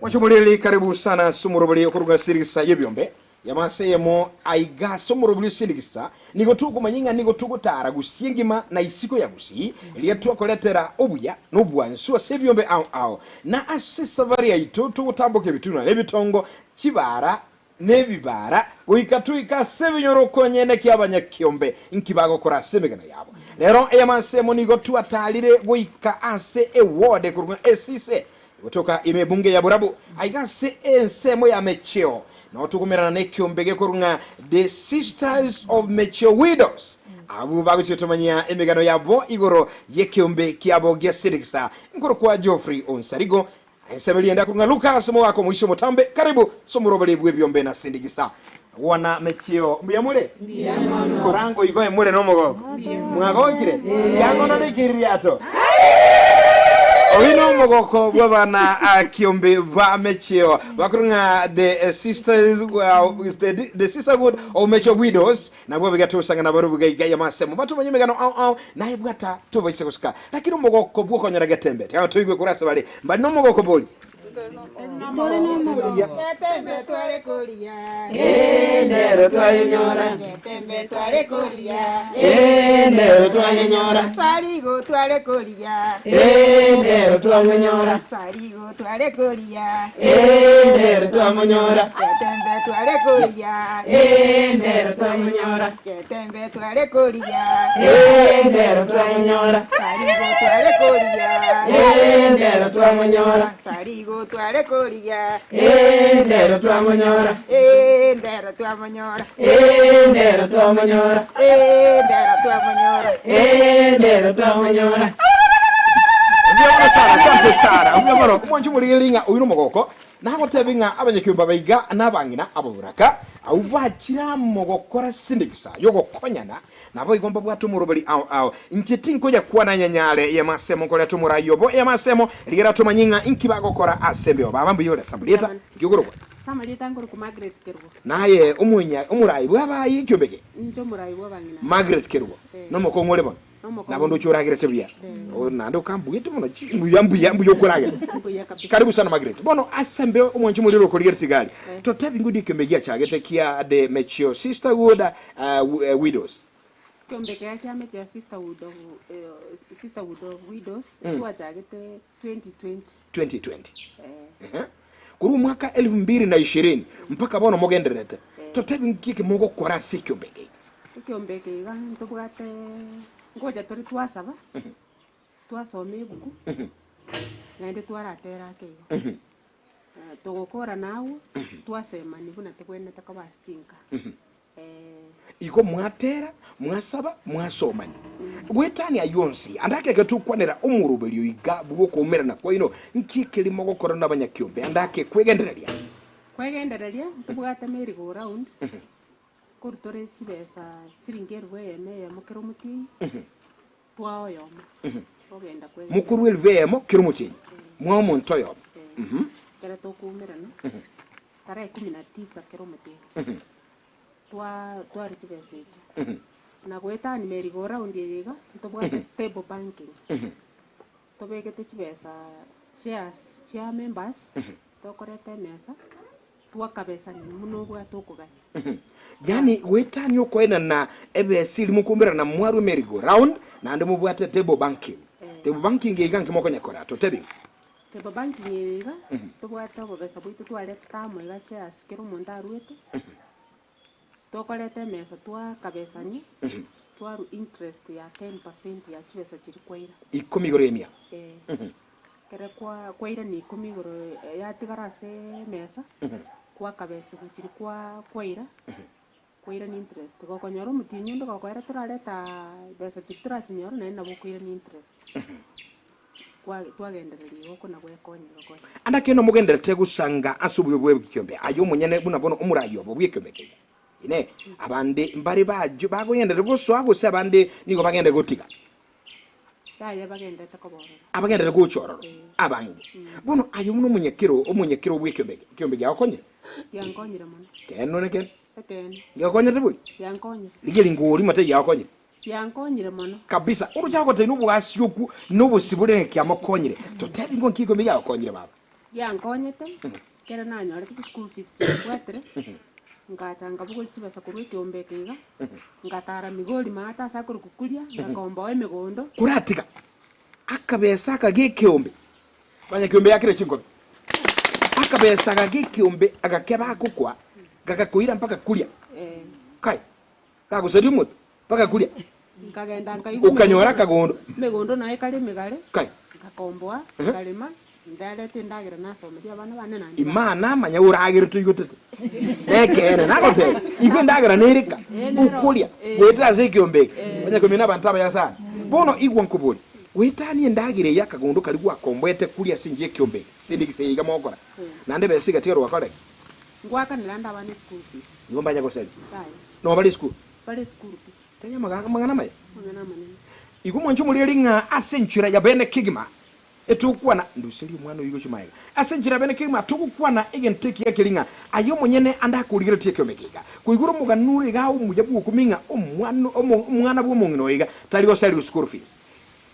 Mwancho moriri karibu sana ase omorobori okoruga sirigisa y'ebiombe yamase eyemo aiga ase omorobori osirigisa nigo tokomanya ng'a nigo togotara gusii engima na isiko ya gusii eria twakoretera obuya na obwansu ase ebiombe ao ao na ase esafari yaito togotamboka ebitunwa na ebitongo chibara Nebibara, goika toike ase ebinyoro okonyene ki'abanyakiombe inki bagokora ase emegano yabo. Rero ey'amasemo nigo twatarire goika ase eward ekorokwa Esise, egotoka ime ebunge ya Borabu, aiga ase ensemo ya Mecheo. Nao tokomerana nekiombe gekorokwa ng'a The Sisters of Mecheo Widows. Abwo bagochia gotomanyia emegano yabo igoro y'ekiombe kiabo gia Sirigisa. Nkorokwa Geoffrey Onsarigo, Ensemo eria ende akorwa ng'a Lukas, omogaka omoisia omotambe, karibu ase omoroberi bw'ebiombe na sindikisa. Gwana mechio, mbuya more? Korango igo emore nomogoko? Mwagokire? Tiang'ono nekeririato? Oyio nomogoko bw'abana kiombe ba mechio bakorwa ng'a the sisters, the, the sisterhood of mechio widows nabwo bigatosang'a nabarobwo iga iga y'amasemo batomanye emegano ao ao naye bwata tobaise gosuka Lakini omogoko bw'okonyora getembe, tiga toigwe korwa ase bare mbare nomogoko bori. Getembe tware koria. Nero twayenyora. Getembe tware koria. Nero twayenyora. Sarigo tware koria. Nero twamonyora. Sarigo tware koria. Nero twamonyora. Getembe tware koria. Nero twamonyora. Getembe tware koria. Nero twayenyora. Sarigo tware koria. Nero twamonyora. Sarigo tware koria. Nero twamonyora. Nero twamonyora. Nero twamonyora. Nero twamonyora. Nero twamonyora. Mbuya mono sana, asante sana. Mbuya mono. Omwanchi omorigereria ng'a oyio nomogoko. Nagotebi ng'a abanyakiombe aba iga nabang'ina ababoraka, abwo bachire amo gokora sindikisa y'ogokonyana, naboigo mbabwate omoroberi ao ao. Inche tinkoyakwana nyanyare y'amasemo nkoreta omorai obo y'amasemo, rigera tomanye ng'a inki bagokora ase embeo. Baba mbuya ore Samarieta, inki okorokwa? Samarieta nkorokwa Margaret Kerubo. Naye omonya omorai bw'abayi ekiombe eke? Inche omorai bw'abang'ina. Margaret Kerubo, nomokong'u ore bono? Nabo ndoche oragerete buya. Oh, naende okambuete mono chi mbuya mbuya mbuya okoragera. Mbuya kabisa. Karibu sana Margaret. Bono ase mbe omwanchi omorero okorigeretie igari. Totebi ng'o ekiombe giachagete kia the Mechio Sisterhood Widows. Ekiombe keria kia Mechio Sisterhood of Sisterhood of Widows twachagete 2020. 2020. Ehe. Korwa omwaka elfu mbili na ishirini mpaka bono mogendererete. Totebi nki eke mogokora ase ekiombe eke? Ekiombe eke iga ntobwate ngocha tore twasaba, twasoma ebuku, naende twaratera ake igo. Togokorana agwo, twasemania buna tobwenerete koba ase chinka. Igo mwatera, mwasaba, mwasomania. Goetania ayio onsi, ande ake getokwanera omoroberio iga bw'okoumerana kwaino, nki ekeri mogokora nabanyakiombe ande ake kwegendereria? Kwegendereria, ntobwate merry go round, korwa tore chibesa siringi elfu eyemo eyemo kera omotienyi, twaa oyomo, ogenda kwegendereria. Mokorwa elfu eyemo kera omotienyi, mwaa omonto oyomo. Ekero tokoumerana. Tarehe ikumi na tisa kera omotienyi twa tware chibesa echio. Na goetania merry go round eye iga, ntobwate table banking, tobegete chibesa shares chia members, tokoreta emesa, twakabesania buna obwate okogania. Yaani goetania okoenana ebesa eria mokoumberana mwarwe merry go round naende mobwate table banking. Table banking eye iga nki mokonyekora? Totebi. Table banking eye iga, tobwate obobesa bwaito twaretete amo iga shares kera omonto aruete, tokoreta emesa twakabesania, twarwa interest ya 10% ya chibesa chiria kwaira. Ikomi igoro y'emia. Eh. Ekere kwa kwairania ikomi igoro yatigara ase emesa, kwakabesigwa chiria kwa kwaira, kwairania interest. Gokonyora omotienyi onde gokoera torareta besa chiria torachinyore naende nabo okoirania interest. Twagendereria igo okona gwekonyera gokonyera. Ande ekeene omogenderete gosanga ase obuya bw'ekiombe, aye omonyene buna bono omoraai obo bw'ekiombe keria. Inee! Abande mbare bakogenderera gosoa, gose abande nigo bagenderere gotiga? Yaya bagenderete koba ororo. Abagenderere gocha ororo abange. Bono aye buna omonyakero, omonyakero bw'ekiombe eke, ekiombe giagokonyire? Giankonyire mono. Keene nonye keene? Ekeene. Giagokonyete bori? Giankonyire. Rigia ringori mate giagokonyire? Giankonyire mono. Kabisa, oroche agotebia noboasioku na obosibore ng'a kiamokonyire. Totebi ng'o nki ekiombe giagokonyire baba? Giankonyete, ekero nanyorete chischool fees chiambwatire, ngacha nkabogoria chibesa korwa ekeombe eke iga, ngatara Migori maate ase akorokwa Kuria, ngakomboa emegondo. Koratiga akabesa aka g'ekeombe, manya keombe yakire chinkobi, akabesa aka g'ekeombe agakeba agokwa, gagakoira mpaka Kuria. Kai, gagosaria omote mpaka Kuria. Nkagenda nkaigwa Okanyora akagondo. Emegondo naye ekare emegare, Kai. nkakomboa, nkarema, ndareta endagera nasomeria abana bane naende Ima namanya oragere toigotete. Nekeene nagotebia, igo endagera nereka, Eh, nero. okoria, Eh. goetera ase ekeombe eke. Eh. Onye komina abanto abaya sana. Bono igwa nkoborie, goetania endagera eye akagondo karia gwakomboete koria ase enchera y'ekeombe eke, sindikisa eye iga mogokora, naende besa egatiga rwakora ki? Ngwakanera ande abana eschool fees. Igo mbanya goseria. Yaya. Noo bare esukuru. Bare esukuru pi. Tari amang'ana amaya. Amang'ana amanene. Igo mwanche omoreri ng'a ase enchera ya bene kegima etogokwana, nduserie omwana oyio gochia magega, ase enchera ya bene kegima togokwana egento ekiya keria ng'a aye omonyene ande akorigeretie ekeombe eke iga. Koigora omogano ore iga omuya bw'okumia ng'a omwana omwana bw'omong'ina oyo iga tari goseria school fees.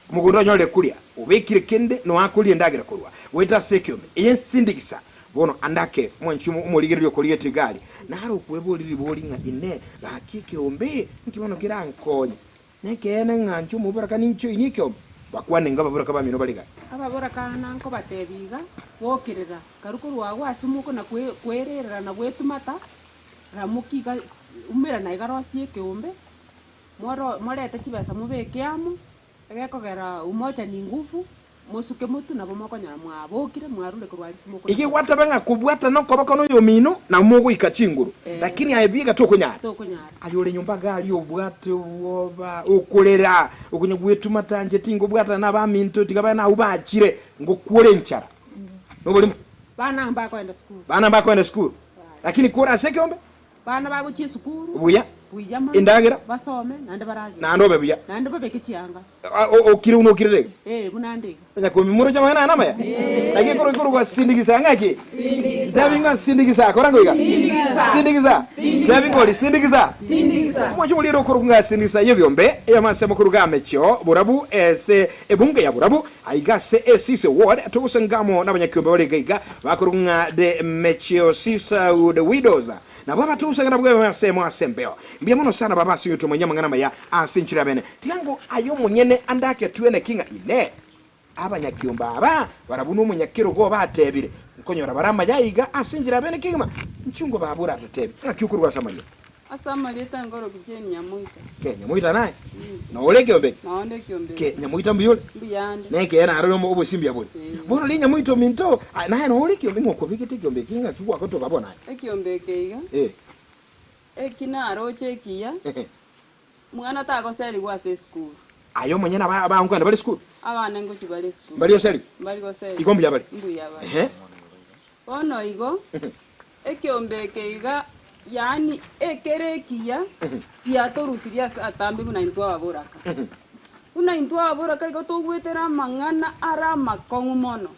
Omogondo onyorire koria, obekire kende noakorie endagera korwa goeta ase ekeombe eye nsindigisa. Bono ande ake, omwanchi omorigereria okorigetie egari, naro okweboria ribori ng'a Inee, gaki ekeombe nki bono kerankonye? Nekeene ng'a inche omoboraka ninche oinie ekeombe? Bakwane inga ababoraka bamino bare igare. Ababoraka nankobatebia iga, Bokerera, karu korwa agwo ase mokona kwererera na gwetumata, ramokia iga, umerana iga rosie ekeombe, Moro morete chibesa mobeke amo, egekogera umoja ni nguvu, mosuke motwe nabo mokonyora mwabokire mwarure korwa aria ase mokona Eke gwateba ng'a kobwatana okoboko noyomino nabo mogoika chinguru, lakini aye biga tokonyara. Tokonyara. Aye ore nyomba gari obwate obwoba, okorera, okonya gwetuma tancheti ngobwatana nabaminto tiga babe nabwo bachire, ngokwore enchara. Noborimo? Bana mbakoenda sukuru. Bana mbakoenda sukuru, lakini kore ase ekeombe Bana bagochia esukuru Buya, buya mono, endagera, basome, naende baragere. naende obe buya. Naende babeke chianga. Ah, o- Okire buna okire rege. Ee, buna nde iga. Onya komimura chamang'ana aya namaya. Naki ekoro ekorokwa sindikisa ng'aki? Tebi ng'a sindikisa, kora ngoiga. Sindikisa. Tebi ngori sindikisa. Omwancho omoria ere okorokwa ng'a sindikisa y'ebiombe ey'amanse amakuru g'amechio borabu ase ebunge ya borabu aiga ase esise ward togosenga amo n'abanyakiombe bare iga iga bakorokwa ng'a the Mechio Sisterhood Widows. Nabo abatosegera bwebe ase ase embeo. Mbuya mono sana baba ase ogotomanyia amang'ana amaya ase enchera y'abene. Tiga ngo aye omonyene ande aketwe neki ng'a Inee! Abanyakiombe aba barabwo nomonyakerogo obatebire, Nkonyora bare amaya aiga ase enchera y'abene kegima? Inchuo ngo baba oratotebie, ng'aki okorua ase amarieta? Ase amarieta nkorokia Jane Nyamoita. Ke Nyamoita naye? Nore ekiombe eke? Nonde ekiombe Ke eke. Nyamoita mbuya ore? Mbuya ande. Nekeene arore omo obosimbi bore. Ee. Bono riria Nyamoita ominto, aye naye nore ekiombe ng'a okwabegete ekiombe eke ng'aki gwagotoka bono aye? Ekiombe eke iga, Ee. eki naroche ekiya, mwana tagoserigwa ase esukuru. Aye omonyene aba abankwana bare esukuru? Abana ngochia bare esukuru. Mbari goserigwa? Mbari goserigwa. Igo mbuya bare? Mbuya bare. Ehe. Bono igo, ekeombe eke iga, yaani ekere ekiya, giatorusirie ase atambe buna intwe ababoraka. Buna intwe ababoraka igo togwetera amang'ana are amakong'u mono.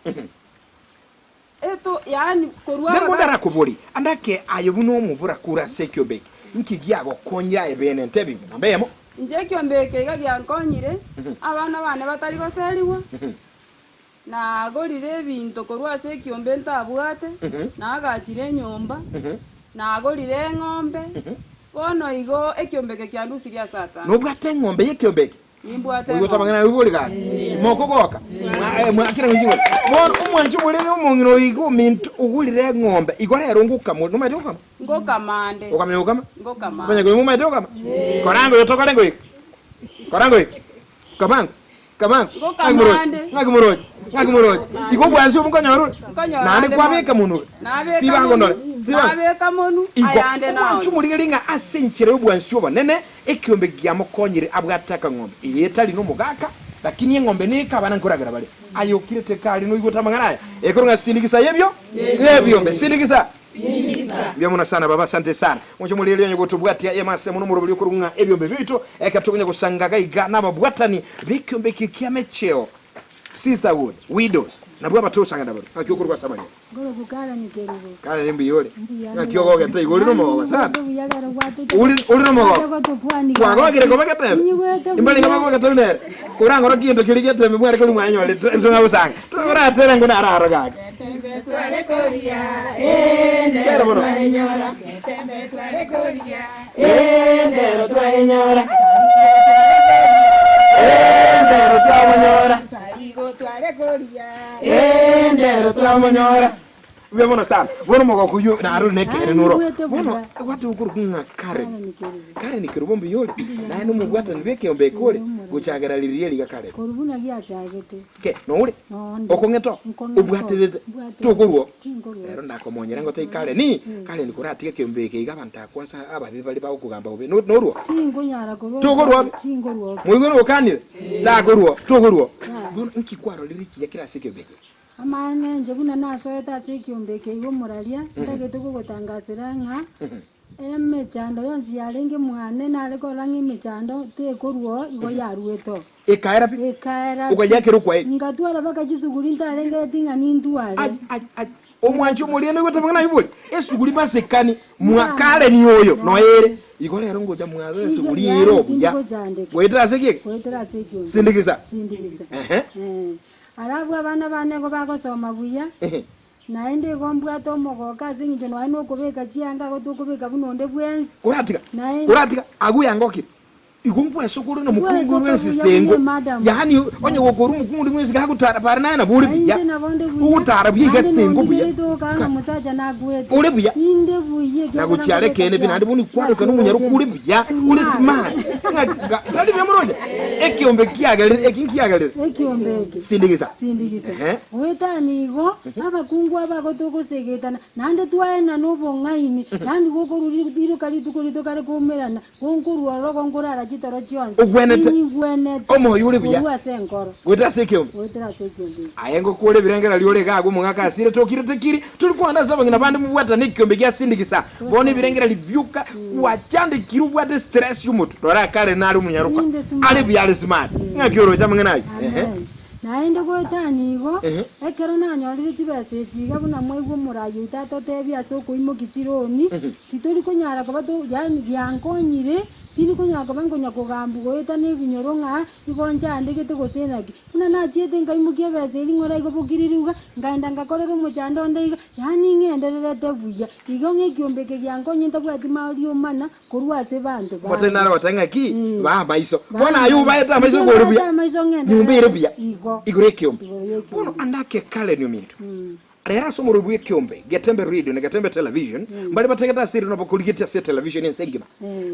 Eto yaani korwa Tiga abaga. ndarakoborie, ande ake aye buna omoboraka ore ase ekeombe eke, inki giagokonyire aye bene? Ntebi inwe namba eyemo. Inche ekeombe eke iga giankonyire, abana bane batari goserigwa, Nagorire ebinto korwa ase ekiombe ntabwate, naagachire enyomba, nagorire eng'ombe, bono igo ekiombe eke kiandusirie ase atambe. Nobwate eng'ombe y'ekiombe eke? Nimbwate Moigwete eng'ombe. amang'ana aya bori gaki? Mokogoka? Mwakire ng'o ching'ombe? Bono omwanchi omorere omong'ina oyo iga ominto ogorire eng'ombe, igo rero ngokama ore. Nomanyete gokama? Ngokama nde. Okamanya gokama? Ngokama Omanye ande. koima omanyete gokama? Koranga oyo tokore ngoika. Koranga oika. Kabango. Kabango. Ng'aki moroche? Ngokamande. Ng'aki moroche? Ng'aki moroche? Igo obwansi obo nkonyora ore? Nkonyora Naende ande kwabeka mono. monwe. Nabeka Sibango ndore. monwe, Sibango. nabeka monwe, Igo ayande omwanchi naone. omorigereria ng'a ase enchera y'obwansi obonene ekiombe giamokonyire abwate akang'ombe. Eye etari nomogaka, lakini eng'ombe neke abana nkoragera bare. Aye okirete kare noigwete amang'ana aya? Ekero ng'a sindigisa y'ebio y'ebiombe. Sindigisa. Mbuya mono sana baba asante sana. Moche omoreri onye gotobwatia emase mono omoroberi okorwa ng'a ebiombe biaito ekero tokonya gosanga gaiga nababwatani b'ekiombe eke kia Mecheo Sisterhood Widows. Nabwo abatosang'ana baria, ng'aki okorwa ase amarieta? Ngoroku Karen Kerubo. Karen mbuya ore? Mbuya Ng'aki ogogete igo ore nomogogo sana? Buya rero gwatocha. Ore ore nomogogo? Gotokwania. Kwagogire koba getebe? Inyigwete buya. Imbarenge bagogete nere? Korangora kinto keria getebe mware kori mwanyorete intwe ng'agosanga. Toratere ngo naro aro gaki. Kero bono. Endero twayenyora. Endero twamonyora. Endero twamonyora. Buya mono sana. Bono omogoko oyio naro ore nekeene noro. Bono gwateba okorokwa ng'a Karen. Karen Kerubo mbuya ore? Naye nomobwatani bw'ekeombe eke ore? Gochagera riria riga Karen. Korwa buna giachagete. Ke, noure? Nonde. Okong'ete oo? Nkong'ete oo. Obwaterete? Mbwaterete. Tokorwa oo? Tinkorwa oo. Rero ndakomonyera ngotebie Karen, Karen koratiga ekeombe eke iga abanto aa kwansa ababe bare bagokogamba bobe. No- Norwa oo? Tinkonyara korwa Tokorwa oo? Tinkorwa oo. Moigwe nogokanire? Takorwa oo, tokorwa oo. Bono inki kwarorire ekiya kere ase ekeombe eke? Amaene inche buna nasoete ase ekeombe eke iga omoraria, ntagete kogotangasera ng'a emechando yonsi yarenge mwane nare korora ng'a emechando tekorwa oo igo yaruete oo. Ekaera pi? Ekaera pi. Okayakera okwaeri. Ngatwara mpaka chisuguri ntarengereti ng'a nintware. Ai, ai, ai. Omwanchi omoriene oigwete amang'ana ayio bori, esuguri masekani, mwa Karen oyo noere. Igo rero ngocha mwabe esuguri ere obuya. Goetera ase ki eke? Goetera ase ekiombe. Sindigisa. Sindigisa. Ehe. Eh. Arabwo abana bane igo bagosoma buya, naende igo mbwate omogooko ase eng'encho nonya nokobeka chianga igo tokobeka buna onde bwensi. Koratiga, Naende. koratiga, agwo yangokire. Igo nkwesoka ore nomokungu Nkwesoka ore buya ensiste buna engo. emadam. Yaani onye gokora omokungu onde bwensi gagotara bare naye nabo ore buya. Nainche nabo nde buya, Ogotara buya iga naende esiste engo buya. nondigerete okanga Ka- omosacha nakwete. Ore buya. Inde buya ekiagera Nagochiara nkobeka ekeene pi chianga. naende bono kwaroka nomonyaroku ore buya, ore smart. Ng'a nga tari buya moroche? Ekiombe kiagerire, eki nkiagerire. Ekiombe eke. Sindigisa. Sindigisa. Ehe. Goetania igo, abakungu aba gotogosegetana, naende twaenana obong'aini, yaani gokorwa riroka rituko rito kare koumerana, gonkorwa ororo gonkorara chitoro chionsi, Ogwenete. inyigwenete Omoyo ore buya. korwa ase enkoro. Goetera ase ekiombe. Goetera ase ekiombe eke. Aye ngokore ebirengererio ore iga agwo omogaka asire tokire tekiri, tori kwana ase abang'ina bande mobwatane ekiombe gia Sindigisa. Bono ebirengererio bioka gwachandekire obwate stress y'omotwe. Rora kare nare omonyaroka, Inde smart. are buya are smart. Ng'aki oroche amang'ana ayio? Ehe. Amen. Naende goetania igo, Ehe. ekero nanyorire chibesa echi iga buna mwaigwa omorai oito atotebie ase okoimokia chironi, titori konyara koba to yaani giankonyire, tindi konyara koba nkonya kogambwa goetana ebinyoro ng'a igo nchandegete gose naki. Buna nachiete nkaimokia ebesa eria ng'ora igo bokiriri iga, nkaenda ngakorera omochando onde iga, yaani ng'endererete buya. Igo ng'a ekiombe eke giankonya ntabwati mariomana korwa ase abanto Omotari bande. nare goteba ng'aki, baa amaiso. Baa Bono aye amaiso. obaete amaiso Inche igo ore mbaete buya. amaiso Nyomba ere ng'endererete buya. igo. Igoro y'ekiombe. Igoro y'ekiombe. Bono ande ake Karen ominto. Rero ase omorwoti bw'ekeombe, Getembe Radio na Getembe Television, mbaria bategete ase eriono bakorigetie ase etelevision ense engima,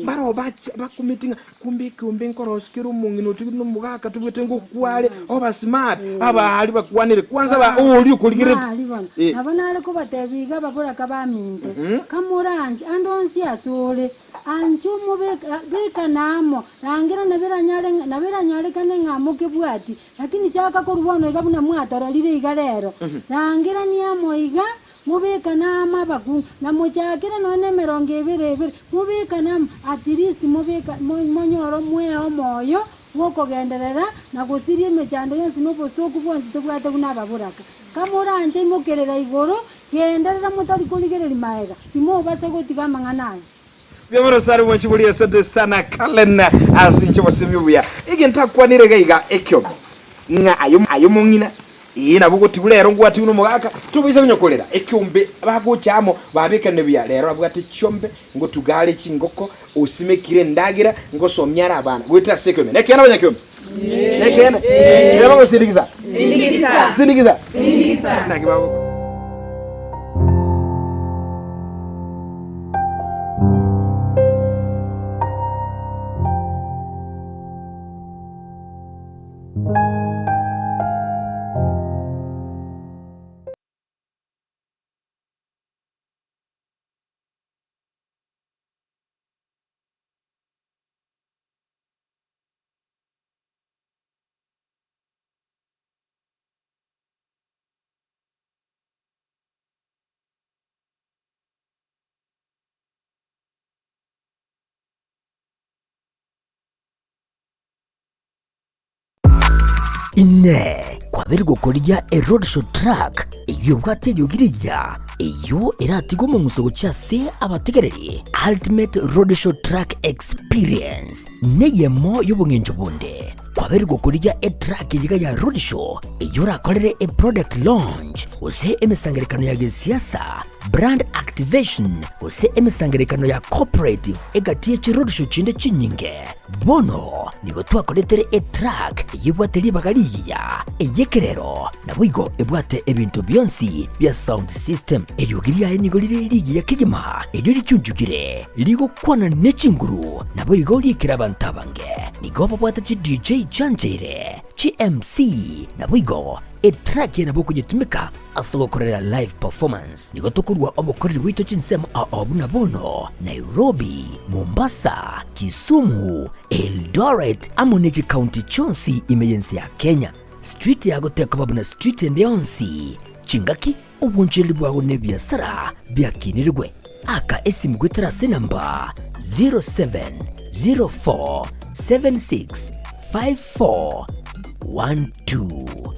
mbaro bacha bakumeti ng'a kumbe ekeombe nkorosi kere omong'ina otigire na omogaka tobwate ngokwa are, oba smart, abaari bakwanire kwanza ba oria okorigeretie. Mari bono, Eh. nabo nare kobatebia iga ababoraka baminto, kamoranche ande onsi asore, anche omobeka bekana amo, rangera naberanyare naberanyarekane ng'a mokebwati, Lakini chaka korwa bono iga buna mwatororire iga rero, rangerania amo iga, mobekane amo abakungu, na mochakere nonya na emerongo ebere ebere, mobekane amo, at least mobeka monyore omweo omoyo bw'okogenderera na gosiria emechando yonsi na obosooku bwonsi tobwate buna ababoraka. Kamoranche imokerera igoro, genderera motari korigereria maega, timobasa gotiga amang'ana aya. Biamarosari mwanchi bori asante sana Kalen ase inche obosemi obuya. Egento akwanire iga iga ekiombe ng'a aye aye omong'ina ee nabo ogotigwa rero ngwatigwe na omogaka tobaisa konya korera ekiombe bagocha amo babekane buya rero abwate chiombe ngotuga are chingoko osimekire endagera ngosomia are abana goetera ase ekiombe nekeene abanyakiombe nekeene neba gosindigisa sindigisa naki bago. Inee! Kwabeire gokorigia eroadshow truck eyio ebwate eriogi rigiya, eyio eratige omong'uso gochia ase abategereri, Ultimate Roadshow Truck Experience neyemo y'obong'encho bonde. Kwabeire gokorigia etruck eyio iga ya roadshow eyio orakorere eproduct launch gose emesangererekano ya gesiasa, brand activation gose emesangererekano ya corporate egati ye chiroadshow chinde chinyinge. Bono nigo twakoretere etruck eyio ebwate ribaga rigiya, ey'ekerero, naboigo ebwate ebinto bionsi bia sound system. Eriogi riaye nigo rire rigiya kegima, erio richunchukire, rigokwana ne chinguru, naboigo riikire abanto abange. Nigo babwate chi DJ chiancheire, chi MC, naboigo etruck eye nabo okonyetumeka Ase ogokorera live performance nigo tokorua obokoreri bwaito chinsemo ao buna bono Nairobi, Mombasa, Kisumu, Eldoret amo ne chikaunti chionsi ime y'ense ya Kenya. Street yago tekoba buna street ende yonsi, chingaki, obonchereri bwago na ebiasara biakinirigwe. Aka esimu goetera ase enamba 0704765412.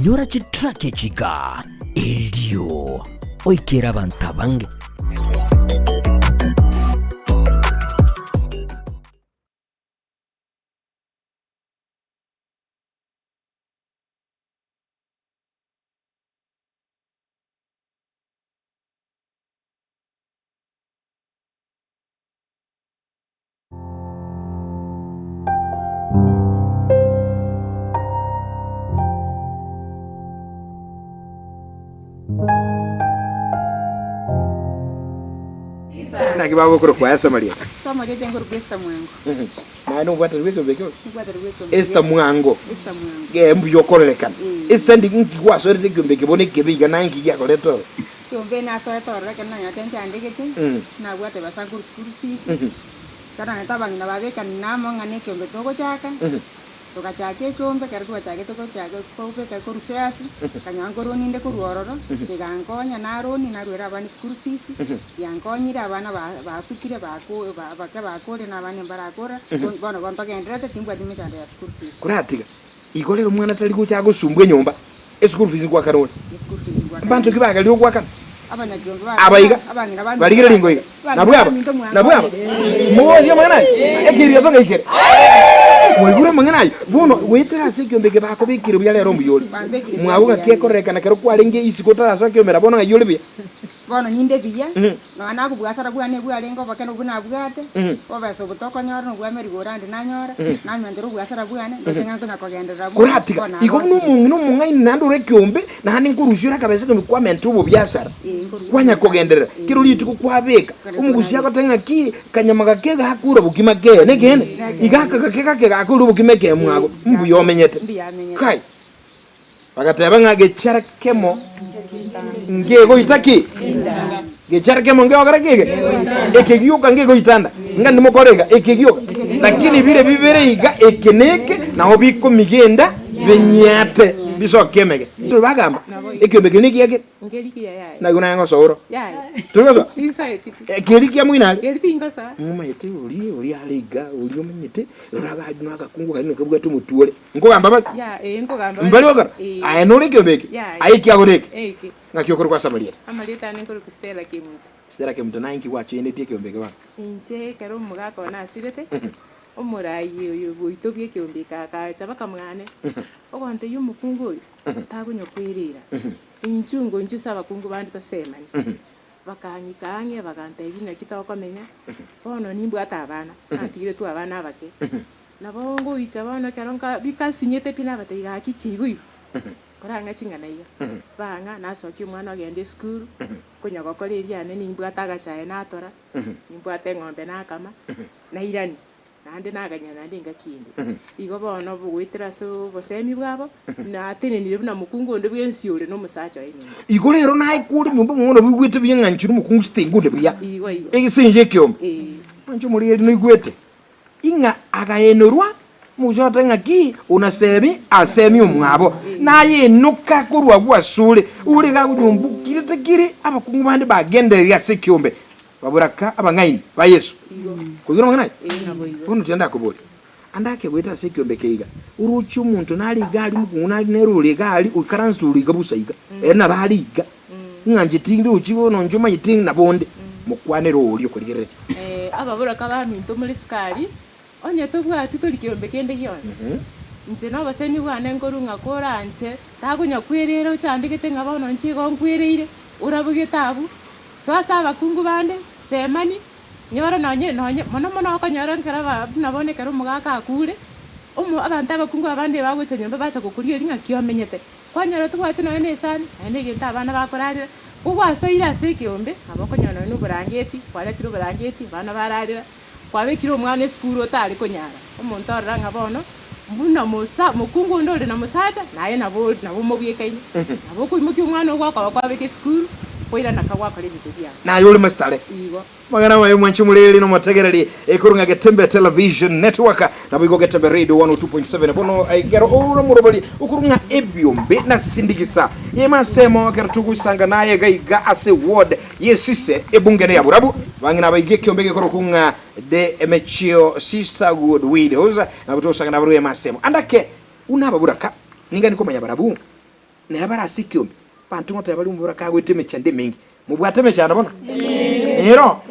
Nyora chitraki echi iga, erio oikere abanto abange. Naki bagokorokwa ase amarieta? Twamoriete nkorokwa Esther Mwango. Naye nobwate bweka bweka. Nobwate bweka. Esther Mwango. Esther Mwango. Ge mbuya okorerekana. Esther ndi nki gwasoerete ekiombe eke bono ekebe iga naye nki giakorete ore? Ekiombe nasoete ororo ekero nanyarete nchandegete, nabwate besa nkorwa school fees, ekero nanyarete abang'ina babekani namo ng'a na ekiombe togochaka, togachaka ekiombe, ekero twachagete gochaka kobeka korwa shares, nkanyora nkorwa ninde korwa ororo, egankonya naroni naruera abana school fees, yankonyire abana ba basukire bako ba bake bakore na abande mbarakora, bono bono togendererete timbwati mechando ya school fees. Koratiga, igo rero omwana tari gocha agosumbwa enyomba, eschool fees ngoakana ore. Mbanto ki bagerire ogoakana? Aba iga, barigere ringo iga, nabwo aba, nabwo aba. Mogosia amang'ana aya? Ekeiririato ngeikere. Mwaigure amang'ana aya? Bono goetera ase ekiombe eke bakobekire buya rero mbuya ore. Mwago gaki ekorerekana ekero kwarenge isiko otarasoa kiomera bono ng'ai ore buya? Bono ninde buya, nonya nagobwasara bwane bwarenge obokene obwo nabwate, obobesa obo tokonyora nobwameri borande nanyora, namentere obwasara bwane, ndoche ng'a nkonya kogenderera bono, Koratiga, bono igo buna nagokire. omong'ina omong'aini naende ore ekeombe, naende nkorusia ore akabesa ekeombe kwamenta obobiasara, Ee, nkorusia kwanya kogenderera, Ee. kero rituko kwabeka, Kero omogusia rituko agote ng'aki, kanyama gake gakure obokima kee, nekeene? Nekeene. Iga aka gake gake gakure obokima ekee mwago, Ee, mbuya omenyete. mbuya amenyete. Kai! Bagateba ng'a gechara kemo ngegoita ki? Gechara kemo ngegokora ki eke? Eke gioka ngegoitanda. Ng'a nimokore iga, eke gioka. Lakini bire bibere iga, eke na eke, nabo bikomigenda binyiate bisoke emege. Tore bagamba, ekiombe keria nekiya kere? Nkeri kiya yaya. Naigwe naye ngosoa oro. Yaya. Tori gosoa? Tinsoeti pi. Keri kia moino aria? Keri tingosoa. Momanyete oria oria are iga, oria omanyete, rora iga aria nagakungu karia nakabwate omotwe ore. Nkogamba bare? Ya, ee, nkogamba bare. Mbari gokora? Ee. Aye nore ekiombe eke? Yaya. Aye ekiagoro eke? Eke. Ng'aki okorokwa ase amarieta? Amarieta ane nkorokwa Stella Kemunto. Stella Kemunto, naye inki gwachoinetie ekiombe eke bono? Inche ekero omogaka one asirete, omorai oyo bwoito bw'ekiombe eke akacha bakamwane, ogontebia omokungu oyo, takonya kwerera. Inchuo ngonchwe ase abakungu bande tosemane. Bakang'ika ang'e, bagantebia naki tokomenya, bono nimbwate abana, natigeretwe abana abake. Nabo ngoicha bono ekero nka bikasinyete pi nabatebia gaki chigo igo, korang'a ching'ana iga, bang'a nasokia omwana ogenda esukuru, konya gokora ebiane nimbwate agachae natora, nimbwate eng'ombe nakama, nairani, naende naganya naende engaki ende. Igo bono goetera ase obosemi bwabo, natenenire buna mokungu onde bwensi ore na omosacha oye nyomba. Igo rero naye kore nyomba omong'ina oboigwete buya ng'a inche nomokungu sitengunde buya, Igo igo. ase engencho y'ekeombe. Ee. Mwanche omoreri noigwete. Ing'a agaenorwa, omogusia ogoteba ng'a ki, onasebi asemi omwabo, naye enoka korwa agwo asore, ore iga agonyomba kiri, abakungu bande bagendereria ase ekiombe, baboraka abang'aini ba Yeso. Koigora amang'ana aya? Bono tiga ndakoborie. Ande ake goeta ase ekiombe eke iga, oroche omonto nare iga aria omokungu nare nere ore iga aria oikaransete ore iga bosa iga, ere nabo are iga, ng'a inche tindochi bono inche omanyete nabo onde, mokwanere oria okorigereretie. Ababoraka baminto more sukari, onye tobwati tori kiombe kende gionsi. Inche nobosemi bwane nkorwa ng'a koranche takonya kwerera ochandegete ng'a bono inche igo nkwereire, orabogete abwo, soa ase abakungu bande, semani, Nyora nonye nonye mono mono okonyora ekero ba buna bono ekero omogaka akure, omo abanto abakungu abande bagocha nyomba bacha gokorigereria ng'aki omenyete. Kwanyora tobwati nonye na esani, nonye na egento abana bakorarera, ko gwasoire ase ekeombe, nabo okonyora nonye na oborangeti, kwaretire oborangeti, abana bararera, kwabekire omwana esukuru otare konyara, omonto orora ng'a bono, buna mosa mokungu onde ore na mosacha, naye nabo nabo omobwekaine. Nabo okoimokia omwana ogo akoba kwabeka esukuru, koirana ka gwakora ebinto biago. Naye ore mositare. Igo. Amang'ana amaye mwanche omoreri na omotegereri ekorwa ng'a Getembe Television Network naboigo Getembe Radio 102.7 bono ekero ore omorobori okorwa ng'a ebiombe na sindigisa yema asemo ekero togosanga naye iga iga ase ward yesise ebunge ya Borabu bang'ina abaiga ekiombe gekorokwa ng'a The Emechio Sisterhood Widows nabo togosanga nabarwa yema asemo andake buna ababuraka ninga nikomanya barabu Nere bare ase ekiombe, abanto ngoteba bare omoboraka agoeta emechando emenge. Mobwate emechando bono? Nero?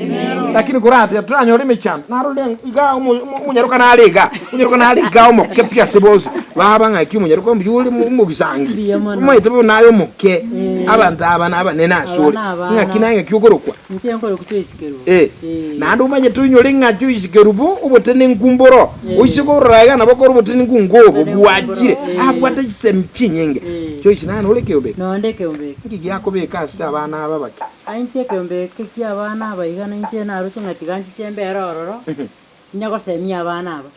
Lakini korate toranyore emechando, narore iga omo- omo- omonyaroka nare iga, omonyaroka nare iga omoke pi ase bonsi, baba ng'aki omonyaroka mbuya ore omo- omogisangi. Mbuya mono. Omanyete bono naye omoke, Eh. abanto aba nabanene ase Aba ore. nabana. Ng'aki naye ng'aki okorokwa? Inche nkorokwa Joyce Kerubo. Eh, Eh. naende omanyete oinyore ng'a Joyce Kerubo obotenenku mboro, Eh. oise korora iga nabo okore obotenenku nkobo Obotenenku bwachire, mboro, eh. abwate chisemi chinyinge. Eh. Joyce naye nore ekeombe eke? Nonde ekeombe eke. Nki giakobeka ase abana aba abake? Aye inche ekeombe eke kia abana aba iga nainche naroche ng'a tiga nchiche mbere ororo, ninya gosemia abana aba.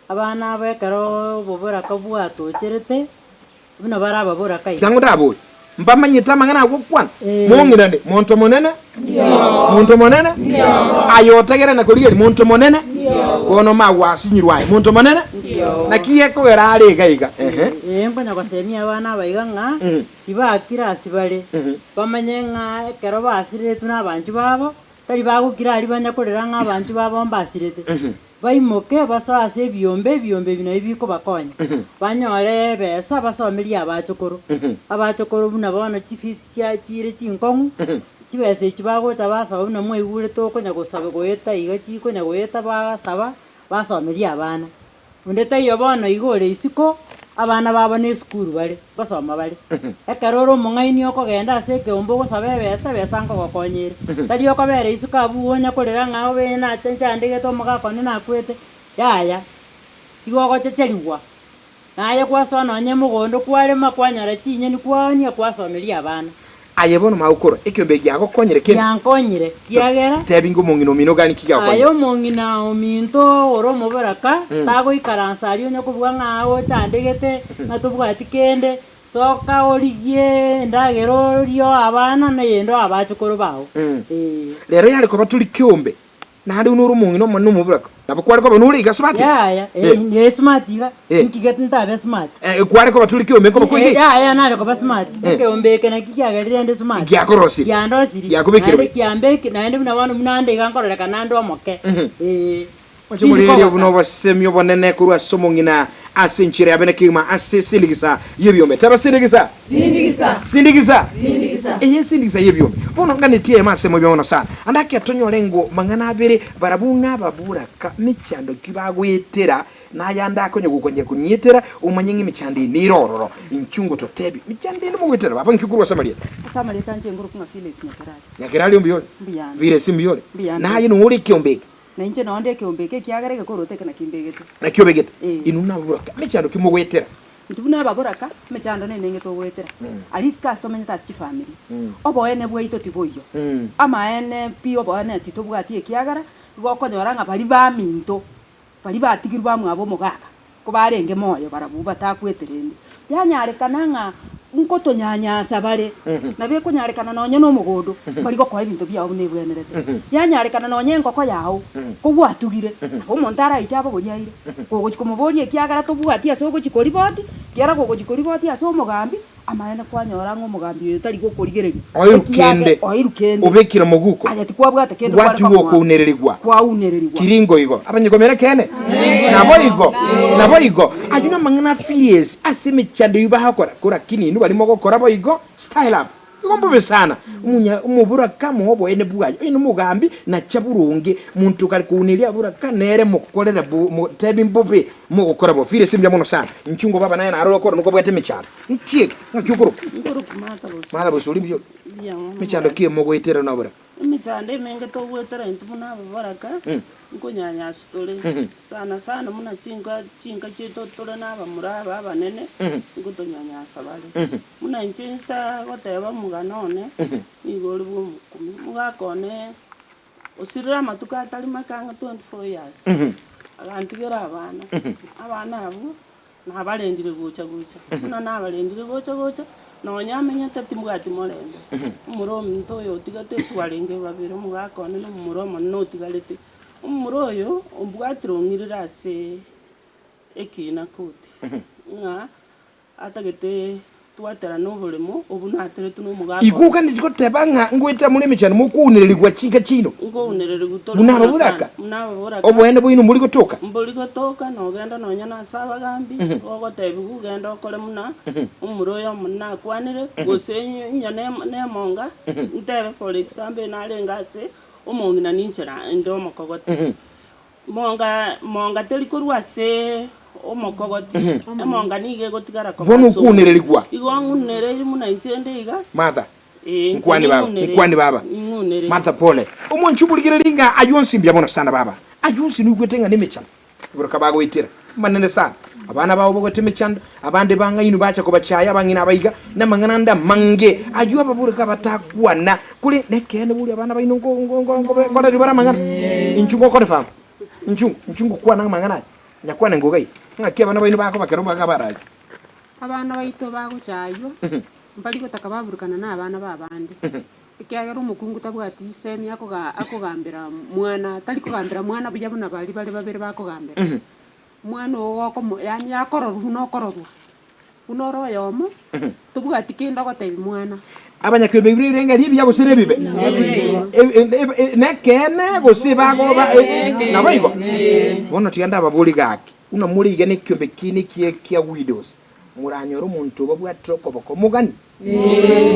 Abana aba ekero oboboraka bwatocherete, Buna bare ababoraka iga. Tiga ng'odaborie, mbamanyete amang'ana agokwana? Ee. Mong'irane, monto monene? Monto monene? Aye otegere na korigereria, monto monene? Bono magwasinyirwe aye, monto monene? Naki gekogera are iga iga? Ehe. Ee, nkonya gosemia abana aba iga ng'a tibakira ase bare, bamanye ng'a ekero basiretwe nabanchwa babo, tari bagokira aria banya korera ng'a abanchwa babo mbasirete. Baimoke basoe ase ebiombe, ebiombe ebi nabio bikobakonya, banyore ebesa basomerie abachokoro. Abachokoro buna bono chifees chia chire chinkong'u, chibesa echi bagocha basaba buna mwaigure tokonya gosaba goeta iga chikonya goeta bagasaba, basomeria abana. Onde taiyo bono iga ore isiko, abana babo na esukuru bare, ngosoma bare. Ekero ore omong'aini okogenda ase ekeombe ogosaba ebesa, ebesa nkogokonya ere. Tari okobera isiko abwo onya korera ng'a obe nache nchandegete omogaka one nakwete, yaya, igo ogochecherigwa. Naye kwasoa nonye mogondo kwarema kwanyora chinyeni kwaonia kwasomeria abana. Aye bono magokora, ekeombe eke giagokonyire kende? Giankonyire, kiagera. Tebi ng'a omong'ina omino gani ki Aye giagokonyire? omong'ina ominto ore omoboraka, tagoikaransa aria onye kobua ng'a ochandegete, ng'a tobwati kende, soka origie endagera orie oe abana, na eyende oe abachokoro bao. Ee. Rero yare koba tori keombe, Naende buna ore omong'ina omonene omoburaka, nabo kware koba nore iga smart? Yaya, Eh. eh, smart iga, Eh. inki gete ntabe smart? Eh, kware koba tori kiombe nkoba Eh, koige? yaya nare koba smart, Eh. ekeombe eke naki kiagerire inde smart. Giakorosirie. Giandosirie. Giakobekire Naende buya. kiambeki, naende buna bono buna ande iga nkororekana ande omoke. Mhm. Eh. Oche morerie buna obosemi obonene korwa ase omong'ina ase enchera ya bene kegima ase esindigisa y'ebiombe. Teba sindigisa. Sindigisa. Sindigisa. Sindigisa. Eye esindigisa y'ebiombe. Bono nganetie eyemo ase emobe mono sana. Ande ake tonyore ngo mang'ana abere barabwo ng'ababuraka mechando ki bagoetera nayande akonye gokonyera konietera omanye ng'a emechando eye nere ororo. Inchuo ngototebi mechando ende mogoetera baba nki korwa ase amarieta. Ase amarieta anche ngorokwa ng'a Phyllis Nyakerario. Nyakerario mbuya ore? Mbuyande. Phyllis mbuya ore? Mbuyande. Naye nore ekiombe eke. Na inche nao nde ekeombe eke, ekiagera egekoroto eke nakio mbegete. Nakio obegete. Ee. Inwe nababoraka, emechando ki mogoetera? Intwe buna ababoraka, emechando nemenge togoetera. Aria isiko ase tomenyete ase chifamiri, oboene bwaito tiboiyo. Amaene pi oboene titobwati ekiagera, igo okonyora ng'a baria baminto, baria batigirwe bamwabo omogaka, ko barenge moyo barabwo batakwete rende, yanyarekana ng'a nkotonyanyasa bare, nabo ekonyarekana nonye na omogondo, mbari gokoa ebinto biao buna ebwenerete. Yanyarekana nonye engoko yao, kogwatugire, nabo omonto araiche abogorie aire, kogochia komoboria ekiagera tobwati ase ogochia koriboti, ekiagera kogochia koriboti ase omogambi, amaene kwanyora ng'a omogambi oyo tari gokorigereria, Oirwe ekiage kende, oirwe kende. obekire moguko, Aye tikwabwate kende kware gwatigwa komoa. okounererigwa Kwaunererigwa. kiringo igo. Abanyikomera ekeene? Nabo igo, nabo igo. Ayio namang'ana a firiesi ase emechando eyio bagokora, korakini inwe baria mogokora boigo, style up. Igo mbobe sana, omunya omoboraka moe oboene bwaye, onye nomogambi nacha boronge, monto kare kouneria aboraka nere mokorere bo motebi mbobe mogokora bo. Firiesi mbuya mono sana. Inchuo ngo baba naye narore okore nokobwate emechando. Nki eke? Ng'aki okorokwa? Nkorokwa Martha Bosibori. Martha Bosibori mbuya ore? Mbuya mono. Emechando ki emogoetera noboraka? Emechando emenge togoetera intwe buna ababoraka, nkonyanyaswa tore, sana sana buna chinka chinka chiaito tore na abamura aba abanene, nkotonyanyasa bare. Buna inche insa goteba omogano one, nigo ore bwa omokumi. Omogaka one osirire amatuko atari make ang'e 24 years, agantigera abana, abana abwo Nabarendire gocha gocha, buna nabarendire gocha gocha, nonya amenyete timbwati morembe. Omomura ominto oyo otigete twarenge babere, omogaka one na omomura omonene otigarete. Omomura oyo ombwatire ong'irire ase ekina koti, ng'a atagete Twaterana oboremo obwo nateretwe nomogaka Igo one. oganetie goteba ng'a ngoetera more emechando mokounererigwa chinka chiaino, Nkounererigwa tore buna mono ababoraka, sana, buna ababoraka. oboene bwaino mbori gotoka. Mbori gotoka, nogenda nonya nase abagambi, ogotebiwa genda okore buna omomura oyo omonene akwanire, gose inye nemonga, ntebe for example narenge ase omong'ina ninche inde omokogote. Monga, monga teri korwa ase omokogoti, emonga nigo egotigara koba Bono ase omonto. okounererigwa. Igo ng'unereiri buna inche inde iga. Martha, Ee, inche nkwani baba, ning'unereiri, nkwani baba. ning'unereiri. Martha pole. Omonche oborigererie ng'a ayio onsi mbuya mono sana baba. Ayio onsi noigwete ng'a nemechando. Igoro kabagoetera, amanene sana. Abana bao bagoeta emechando, abande bang'ainwe bacha kobachaya abang'ina abaiga, namang'ana ande amange. Ayio ababoreka batakwana. Kore nekeene boria abana baino nko nko nko nko nkoreria bare amang'ana. Inchuo ngokore fama. Inchuo inchuo ngokwana amang'ana aya. Nyakwane ngoga iga. Ng'aki abana baino bakoba ekero baga bararia. Abana baito bagochaywa, mbari gotaka baburukana na abana b'abande. Ekiagera omokungu tabwati isemi akoga akogambera mwana, tari kogambera mwana buya buna baria bare babere bakogambera. Omwana oo gokomo yaani akororwa buna okororwa, buna ore oyomo, tobwati kende ogotebia mwana. Abanyakeombe bire ebirenga ri'ebiya gose ri'ebibe? Nekeene gose bagoba naboigo? Bono tiga ndababori gaki, buna more iga nekiombe kiaino ekiya kia widows, moranyore omonto obabwatire okoboko mogani?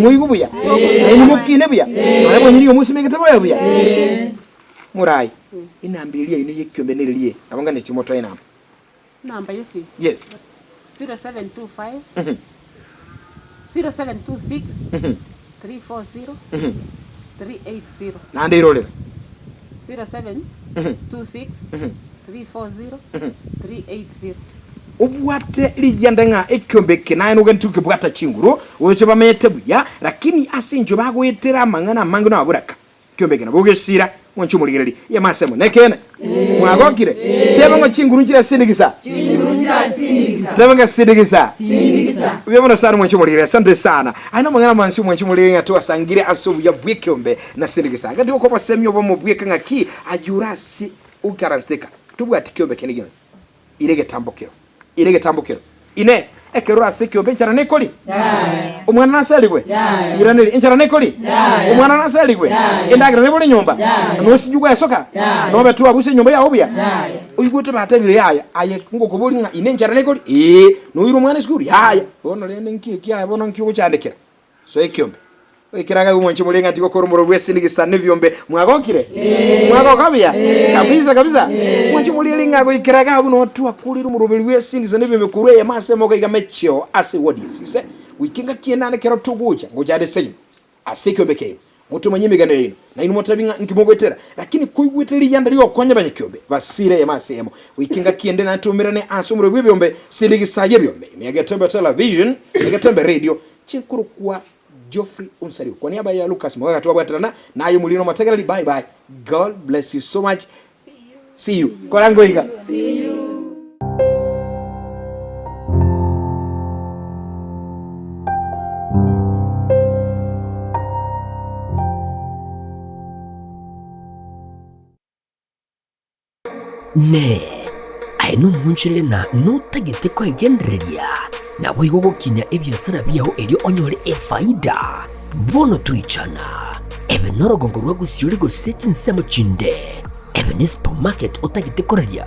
Moigwe buya? Nainwe mokine buya? Nonya bwanyene nigo mosimegete bobe buya? Morai, enamba eria yaino y'ekiombe neriria eye, nabo nganeti motoe enamba. Enamba y'esimi? Yes. 0725 0726 340 380. Naende irorera. 0726 340 380. Obwate rigianda ng'a ekiombe eke naye nogente gokebwata chinguru, gocha bamenyete buya, lakini ase inchwe bagoetera amang'ana amange nababoraka. Ekiombe eke nabo gesira, mwanche omorigereria. Eyemo ase emo, nekeene? Mwagokire? Teba ng'a chinguru nchirasindigisa. Teba ng'a sindigisa. Buya mono sana mwanche omorigereria. Asante sana. Aya namang'ana amansi omwanche omorigereria ng'a twasangire ase obuya bw'ekiombe na sindigisa. Gati okobosemia obomo bweka ng'aki ayore ase oikaransete tobwati kiombe kende gionsi. Ire egetambokero, ire egetambokero. Inee! Ekero ore ase ekiombe enchara nekori? Omwana naserigwe? Ng'iraneri, enchara nekori? Omwana naserigwe? Endagera nebore nyomba? Nosinyu gwesoka? Nobe twabuse enyomba yao buya? Oigwete batebire yaya, aye ngokobori ng'a inee enchara nekori? Ee. Noire omwana esukuru? Yaya. Bono rende nki ekiaye bono nki ogochandekera? Soa ekiombe. Ekero agaiwa omwanche more ng'a tigokora omorero bw'esinigisa nebiombe. Mwagokire? Mwagoka buya? Kabisa kabisa? Mwanche more ere ng'a goikera iga abwo noo twakorire omoroberi bw'esinigisa nebiombe korwa eyemo ase eyemo iga mecheo ase eward esise. Goika engaki ende naende ekero togocha, ngocha ande seino ase ekiombe kiaino. Motomanye emegano yaino, nainwe motebi ng'a nki mogoetera. Lakini koigwete riyanda ri'ogokonya abanyakiombe, basire eyemo ase eyemo. Goika engaki ende naende toumerane ase omorero bw'ebiombe, sinigisa y'ebiombe, ime ya Getembe Television, na Getembe Radio, Chinkorokwa Geoffrey Onsario kwa niaba ya Lucas Mogaka twabwaterana naye omoriri na omotegereri bye bye God bless you so much see you kora ngoiga. Inee! Aye nomoonchorere na notagete kwegendereria, naboigo gokinia ebiasara biao erio onyore efaida? Bono toichana, ebe norogongo rwa gosiori gose chinsemo chinde, ebe ne supermarket otagete koraria.